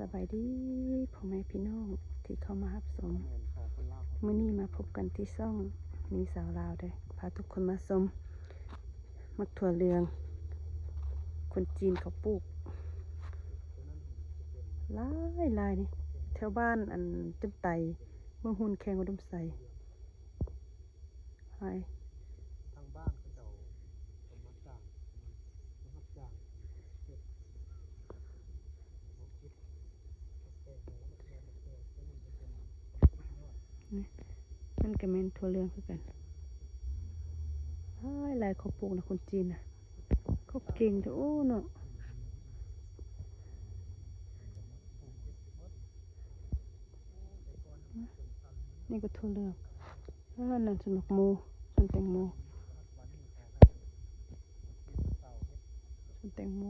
ສະບາຍດີພໍ່ແມ່ພີ່ນ້ອງທີ່ເຂົ້າມາຮັບຊົມ. ມື້ນີ້ມາພົບກັນທີ່ຊ່ອງມີສາວລາວເດີ້ ພາທຸກຄົນມາຊົມໝາກຖົ່ວເຫຼືອງ ຄົນຈີນເຂົາປູກຫຼາຍໆ ນີ້ ແຖວບ້ານອັນ ຕົ້ນໄຕ ເມືອງຮຸນ ແຂວງອຸດົມໄຊ. ໃຫ້ທາງບ້ານເຂົາເຈົ້າກໍມາຈ້າງ ມາຮັບຈ້າງເຮັດ ນີ້ ມັນກໍແມ່ນຖົ່ວເຫຼືອງຄືກັນ. ຫຼາຍໆ ເຂົາປູກນະ ຄົນຈີນນະ ເຂົາເກັ່ງແທ້ ໂອ້ ເນາະ. ນີ້ກໍຖົ່ວເຫຼືອງ. ອັນນັ້ນສວນໝາກໂມ ສວນແຕງໂມ ສວນແຕງໂມ.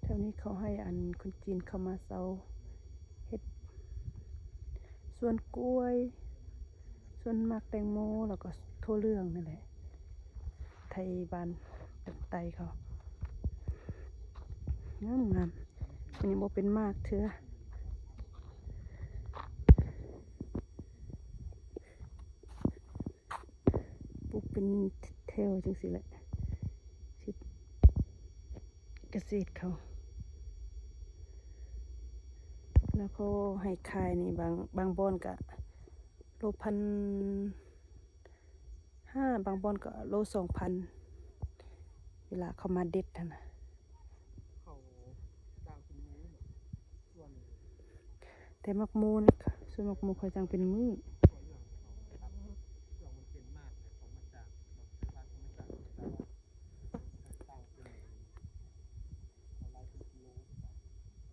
ແຖວນີ້ເຂົາໃຫ້ອັນຄົນຈີນເຂົ້າມາເຊົ່າເຮັດສວນກ້ວຍ ສວນໝາກແຕງໂມ ແລ້ວກໍຖົ່ວເຫຼືອງນີ້ແຫຼະ ໄທບ້ານໃຕ້ເຂົາ ງາມໆ. ມັນຍັງບໍ່ເປັນໝາກເທື່ອ ປູກເປັນແຖວຈັ່ງຊີ້ແຫຼະ ເຂດກະເສດເຂົາ. ແລ້ວເຂົາໃຫ້ຂາຍນີ້ ບາງ ບາງບ່ອນກະໂລພັນຫ້າ ບາງບ່ອນກໍໂລສອງພັນ ເວລາເຂົາມາເດັດຫັ້ນນະ. ແຕ່ໝາກໂມນີ້ ສວນໝາກໂມຂ້ອຍຈ້າງເປັນມື້.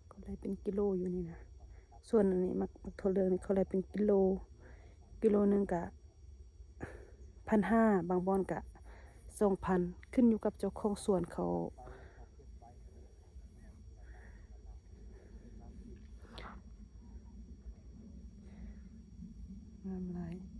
ເຂົາໄດ້ເປັນກິໂລຢູ່ນີ້ນະ. ສ່ວນອັນນີ້ໝາກ ໝາກຖົ່ວເຫຼືອງນີ້ ເຂົາໄດ້ເປັນກິໂລ ກິໂລໜຶ່ງກະພັນຫ້າ ບາງບ່ອນກະສອງພັນ ຂຶ້ນຢູ່ກັບເຈົ້າຂອງສວນເຂົາ. ງາມຫຼາຍ.